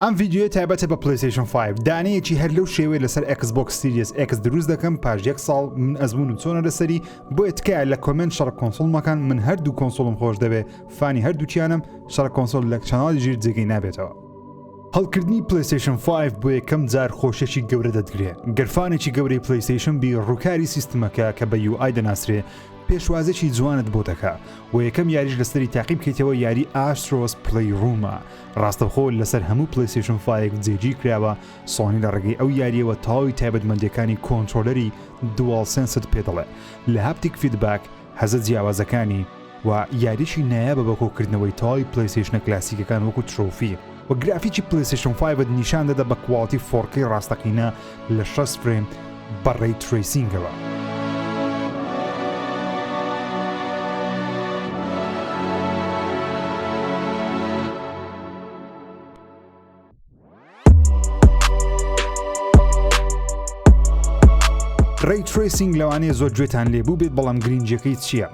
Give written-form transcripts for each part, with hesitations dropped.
ئەم ڤیدیۆیە تایبەتە بە PlayStation 5 دانەیەکی هەر لەو شێوەیە لەسەر Xbox Series X دروست دەکەم پاش یەک ساڵ من ئەزمونم چۆنە لەسەری بۆیە تکایە لە comment شەڕ console مەکەن من هەردوو console م خۆش دەوێ fan ی هەردووکیانم شەڕ console لە channel ی ژیر جێگەی نابێتەوە. هەڵکردنی PlayStation 5 بۆ یەکەم جار خۆشیەکی گەورە دەتگرێ گەر fan ێکی گەورەی PlayStation بی ڕووکاری سیستمەکە کە بە UI دەناسرێ پێشوازێکی جوانت بۆ دەکا و یەکەم یاریش لەسەری تاقی بکەیتەوە یاری Astro's Playroom ە ڕاستەوخۆ لەسەر هەموو PlayStation five جێگیر کراوە، سۆنی لە ڕێگەی ئەو یارییەوە تەواوی تایبەتمەندییەکانی controller ی DualSense ت پێ دەڵێ لە haptic feedback، هەزە جیاوازەکانی، و یاریی نایابە بە کۆکردنەوەی تەواوی PlayStation ە کلاسیکەکان وەکو trophy، و گرافیکی PlayStation five ت نیشان دەدا بە quality 4K ڕاستەقینە لە 60 frame بە ray tracing ەوە. Ray tracing لەوانەیە زۆر گوێتان لێ بوو بێت بەڵام گرنگیەکەی چییە؟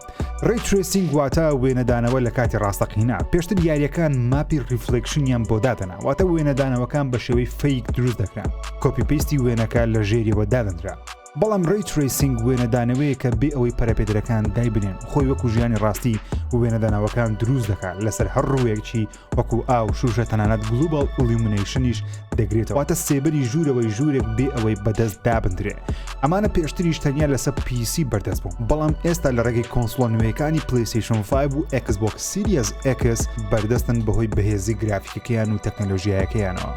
Ray tracing واتە وێنەدانەوە لە کاتی ڕاستەقینە پێشتر یاریەکان ماپی reflection یان بۆ دادەنا واتە وێنەدانەوەکان بە شێوەی fake دروست دەکران copy paste ی وێنەکە لە ژێریەوە دادەنرا بەڵام ray tracing وێنەدانەوەیەکە بێ ئەوەی پەرەپێدرەکان دایبنێن خۆی وەکو ژیانی ڕاستی وێنەدانەوەکان دروست دەکات لەسەر هەر ڕووێکی وەکو ئاو شوشە تەنانەت global illumination یش دەگرێتەوە واتە سێبەری ژوورەوەی ژوورێک بێ ئەوەی بەدەست دابندرێ ئەمانە پێشتریش تەنیا لەسەر PC بەردەست بوون بەڵام ئێستا لە ڕێگەی console ە نوێیەکانی PlayStation 5 و Xbox Series X بەردەستن بەهۆی بەهێزی گرافیکەکەیان و تەکنەلۆژیایەکەیانەوە.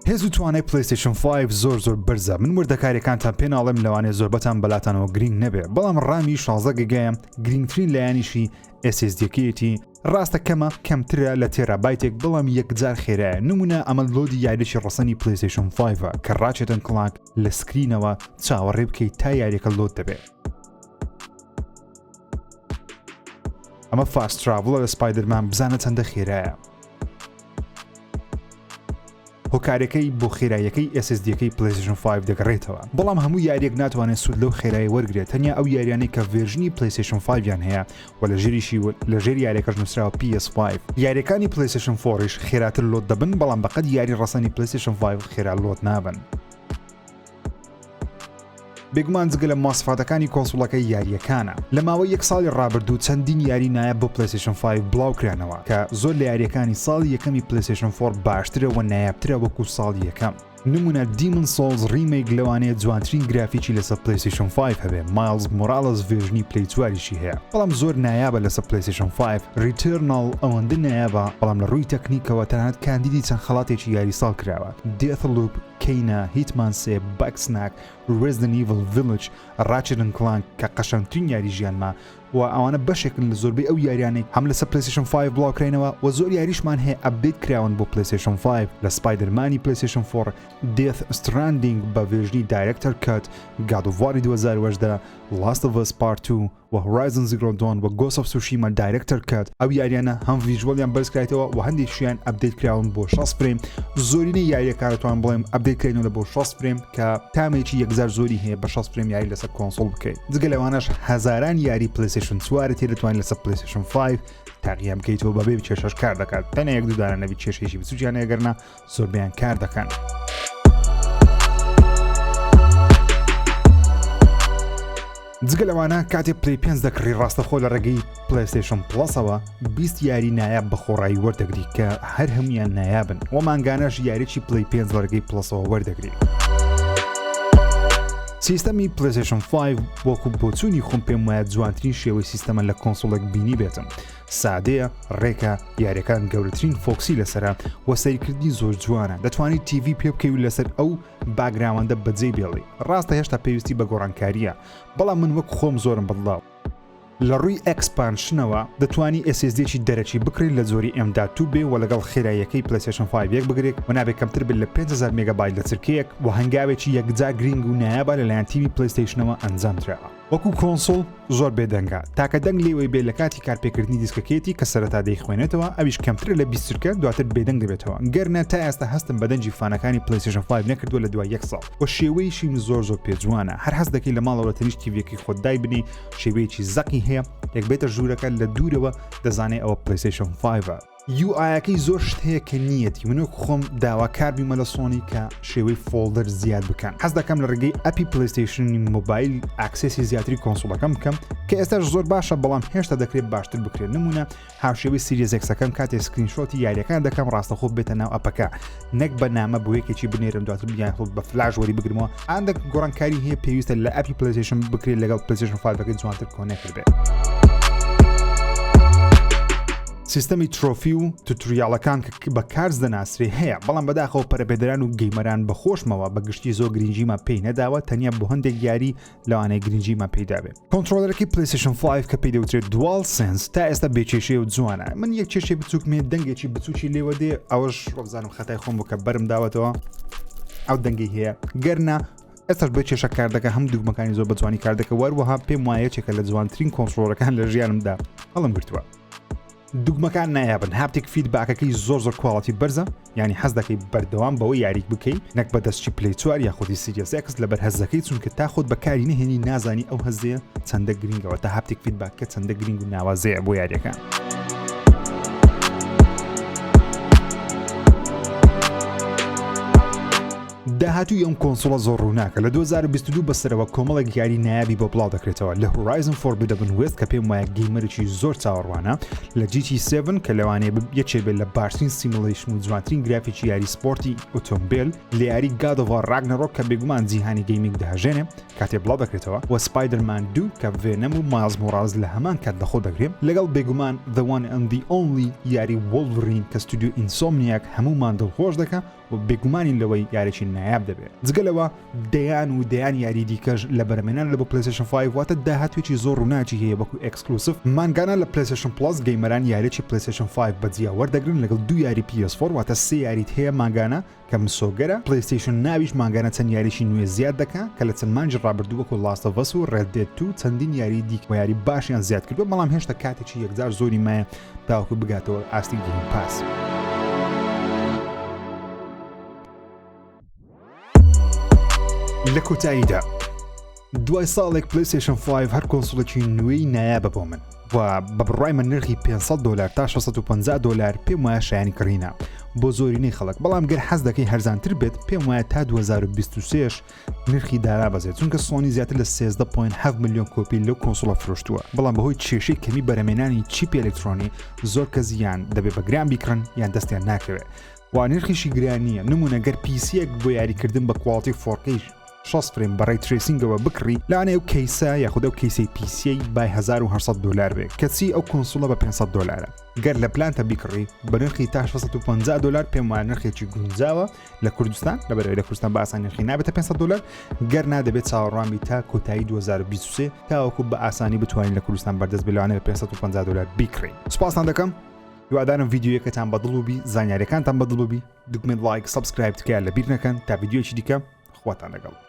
هێز و توانای PlayStation 5 زۆر زۆر بەرزە من وردەکاریەکانتان پێ ناڵێم لەوانەیە زۆربەتان بەلاتانەوە گرینگ نەبێ بەڵام RAM ی 16 گیگایە گرینگترین لایەنیشی SSD ەکەیەتی ڕاستە کەمە کەمترە لە تێرابایتێک بەڵام یەکجار خێرایە نمونە ئەمە load ی یاریی ڕەسەنی PlayStation 5 کە Ratchet and Clank لە screen ەوە چاوەڕێ بکەیت تا یاریەکە load دەبێت ئەمە fast travel ە لە Spider-Man بزانە چەندە خێرایە هۆکارەکەی بۆ خێراییەکەی SSD ەکەی PlayStation 5 دەگەڕێتەوە بەڵام هەموو یاریەک ناتوانێت سوود لەو خێرایی وەرگێت تەنیا ئەو یاریانەی کە version ی PlayStation 5 یان هەیە و لە ژێریشی لە ژێر یاریەکەش نووسراوە PS5 یاریەکانی PlayStation 4 خێراتر load دەبن بەڵام بەقەد یاری ڕەسەنی PlayStation 5 خێرا load نابن. بێگومان جگە لە مواسفاتەکانی console ەکە یارییەکانە لە ماوەی یەک ساڵی ڕابردوو چەندین یاری نایاب بۆ PlayStation 5 بڵاوکرانەوە کە زۆر لە یاریەکانی ساڵی یەکەمی PlayStation 4 باشترە و نایابترە وەکو ساڵی یەکەم نمونە Demon's Souls Remake لەوانەیە جوانترین گرافیکی لەسەر PlayStation 5 هەبێ Miles Morales version ی Play چواریشی هەیە بەڵام زۆر نایابە لەسەر PlayStation 5 Returnal ئەوەندە نایابە بەڵام لە ڕووی تەکنیکەوە تەنانەت کاندیدی چەند خەڵاتێکی یاری ساڵ کراوە Deathloop Kena، Hitman سێ، Bugsnax، Resident Evil Village، Ratchet and Clank کە قەشەنگترین یاری ژیانمە و ئەوانە بەشێکن لە زۆربەی ئەو یاریانەی هەم لەسەر PlayStation 5 بڵاوکراینەوە و زۆر یاریشمان هەیە update کراون بۆ PlayStation 5 لە Spider-Man ی PlayStation 4 Death Stranding بە version ی Director's Cut God of War ی 2018 Last of Us Part 2 و Horizon Zero Dawn و Ghost of Tsushima Director's Cut ئەو یاریانە هەم visual یان بەرزکرایتەوە و هەندێکیان update کراون بۆ 60 frame زۆرینەی یاریەکان توان بڵێم update کراینەوە بۆ 60 frame کە تامێکی یەکجار زۆری هەیە بە 60 frame یاری لەسەر console بکەیت جگە لەوانەش هەزاران یاری PlayStation چوار تێ دەتوانین لەسەر PlayStation 5 تاقیان بکەیتەوە بەبێ کێشەش کار دەکات تەنیا یەک دوودانە نەبی کێشێکی بچووکیان ئەگەرنا زۆربەیان کار دەکەن. جگە لەوانە کاتێ Play پێنج دەکڕی ڕاستەخۆ لە ڕێگەی PlayStation Plus ەوە 20 یاری نایاب بە خۆڕایی وەردەگری کە هەر هەمویان نایابن و مانگانەش یاریی Play پێنج لە ڕێگەی Plus ەوە وەردەگری. سیستەمی PlayStation 5 وەکو بۆچوونی خۆم پێم وایە جوانترین شێوەی سیستەمە لە console ێک بینی بێتم سادەیە، ڕێکە، یاریەکان گەورەترین focus ی لەسەرە و سەیرکردنی زۆر جوانە، دەتوانیت TV پێ بکەی و لەسەر ئەو background ە بەجێی بێڵی، ڕاستە هێشتا پێویستی بە گۆڕانکارییە، بەڵام من وەک خۆم زۆرم بەدڵە. لە ڕووی expansion ەوە دەتوانی SSD ێکی دەرەکی بکڕی لە جۆری M.2 بێ و لەگەڵ خێراییەکەی PlayStation 5 یەک بگرێت و نابێ کەمتر بێت لە 5000 مێگابایت لە چرکەیەک و هەنگاوێکی یەکجار گرینگ و نایابە لەلایەن تیمی PlayStation ەوە ئەنجام دراوە. وەکو console زۆر بێدەنگە، تاکە دەنگ لێوەی بێ لە کاتی کارپێکردنی دیسکەکەیەتی کە سەرەتا دەیخوێنێتەوە ئەویش کەمترە لە 20 چرکە دواتر بێدەنگ دەبێتەوە، گەرنا تا ئێستا هەستم بە دەنگی fan ەکانی پلەیستەیشن 5 نەکردووە لە دوای یەک ساڵ و شێوەیشیم زۆر زۆر پێ جوانە هەر هەست دەکەی لە ماڵەوە لە تەنیشت تیڤیەکەی خۆت دایبنێی شێوەیەکی زەقی هەیە یەک بێتە ژوورەکە لە دوورەوە دەزانێ ئەوە پلەیستەیشن 5 UI ەکەی زۆر شت هەیە کە نییەتی من وەک خۆم داواکار بیمە لە سۆنی کە شێوەی folder زیاد بکەن حەز دەکەم لە ڕێگەی app ی پلیستیشنی مۆبایل access ی زیاتری console ەکەم بکەم کە ئێستاش زۆر باشە بەڵام هێشتا دەکرێت باشتر بکرێت نمونە هاوشێوەی Series X ەکەم کاتێ screenshot ی یاریەکان دەکەم ڕاستەخۆ بێتە ناو app ەکە نەک بە نامە بۆ یەکێکی بنێرم دواتر بیان خۆ بە فلاش وەری بگرمەوە ئەندێک گۆڕانکاری هەیە پێویستە لە app ی پلیستیشن بکرێت لەگەڵ پلیستیشن 5 ەکەی جوانتر connect بێت. سیستەمی trophy و tutorial ەکان کە بە cards دەناسرێ هەیە، بەڵام بەداخەوە پەرەپێدەران و gamer ان بەخۆشمەوە بە گشتی زۆر گرنگیمان پێی نەداوە، تەنیا بۆ هەندێک یاری لەوانەیە گرنگیمان پێی دابێ. controller ەکەی پلەیستەیشن 5 کە پێی دەوترێت DualSense تا ئێستا بێ کێشەیە و جوانە. من یەک کێشەی بچووکم هەیە دەنگێکی بچووکی لێوە دێ، ئەوەش وەبزانم خەتای خۆم بوو کە بەرم داوەتەوە ئەو دەنگەی هەیە، گەرنا ئێستاش بێ کێشە کار دەکە هەم دوگمەکانی زۆر بە جوانی کار دەکە وەروەها پێم وایە یەکێکە لە جوانترین controller ەکان لە ژیانمدا هەڵم گرتووە. دوگمەکان نایابن haptic feedback ەکەی زۆر زۆر quality بەرزە یعنی حەز دەکەی بەردەوام بەوە یاریک بکەی نەک بە دەستچی پلی چوار یاخودی Series X لەبەر هەزەکەی چونکە تا خۆت بەکاری نهێنی نازانی ئەو هەزەیە چەندە گرنگەوە تا haptic feedback ەکە چەندە گرنگ و ناوازەیە بۆ یاریەکان. داهاتووی ئەم console ە زۆر ڕووناکە، لە 2022 بەسەرەوە کۆمەڵێک یاری نایابی بۆ بڵاو دەکرێتەوە، لە Horizon Forbidden West کە پێم وایە gamer ێکی زۆر چاوەڕوانە، لە GT 7 کە لەوانەیە یەکێ بێت لە باشترین simulation و جوانترین گرافیکی یاری سپۆرتی ئۆتۆمبێل، لە یاری God of War Ragnarok کە بێگومان جیهانی gaming دەهەژێنێ کاتێ بڵاو دەکرێتەوە، و Spider-Man 2 کە Venom و Miles Morales لە هەمان کات لەخۆ دەگرێ، لەگەڵ بێگومان The One and The Only یاری Wolverine کە ستودیۆ Insomniac هەموومان دڵخۆش دەکا و بێگومانین لەوەی یاریی نایاب دەبێت. جگە لەوە دەیان و دەیان یاری دیکەش لە بەرهەمهێنان لە بۆ پلەیستەیشن 5 واتە داهاتوێکی زۆر ڕووناکی هەیە وەکو exclusive مانگانە لە پلەیستەیشن Plus gamer ان یاریی پلەیستەیشن 5 بە جیا وەردەگرن لەگەڵ دوو یاری PS4 واتە سێ یاریت هەیە مانگانە کە مسۆگەرە پلەیستەیشن Now یش مانگانە چەند یاریی نوێ زیاد دەکا کە لە چەند مانگی ڕابردوو وەکو Last of Us و Red Dead 2 چەندین یاری دیکە و یاری باشیان زیاد کردووە بەڵام هێشتا کاتێکی یەکجار زۆری مایە تاوەکو بگاتەوە ئاستی Game Pass. لە کۆتاییدا دوای ساڵێک پلیستیشن 5 هەر console ێکی نوێی نایابە بۆ من و بە بڕای من نرخی 500 دلار تا 650 دلار پێم وایە شایانی کڕینە بۆ زۆرینەی خەڵک بەڵام گەر حەز دەکەی هەرزانتر بێت پێم وایە تا 2023 نرخی دانابەزێت چونکە سۆنی زیاتر لە 13.7 ملیۆن کۆپی لەو console ە فرۆشتووە بەڵام بەهۆی کێشەی کەمی بەرەمێنانی chip ی ئەلکترۆنی زۆر کەس یان دەبێت بە گران بیکڕن یان دەستیان ناکەوێت و نرخیشی گران نییە نمونە گەر PC یەک بۆ یاریکردن بە quality 4K 60 frame بە ray tracing ەوە بکڕی لەوانەیە ئەو case ە یاخود ئەو case ەی PC ی بای 1800 دلار بێت کەچی ئەو console ە بە 500 دلارە گەر لە پلانتە بیکڕی بە نرخی تا 650 دلار پێم وایە نرخێکی گونجاوە لە کوردستان لەبەرەوەی لە کوردستان بە ئاسانی نرخی نابێتە 500 دلار گەر نا دەبێت چاوەڕوان بی تا کۆتایی 2023 تاوەکو بە ئاسانی بتوانین لە کوردستان بەردەست بێت لەوانەیە بە 550 دلار بیکڕین سوپاستان دەکەم هیوادارم ڤیدیۆیەکەتان بەدڵ بووبی زانیاریەکانتان بەدڵ بووبی دوگمەی like subscribe تکایە لەبیر نەکەن تا ڤیدیۆیەکی دیکە خواتان لەگەڵ.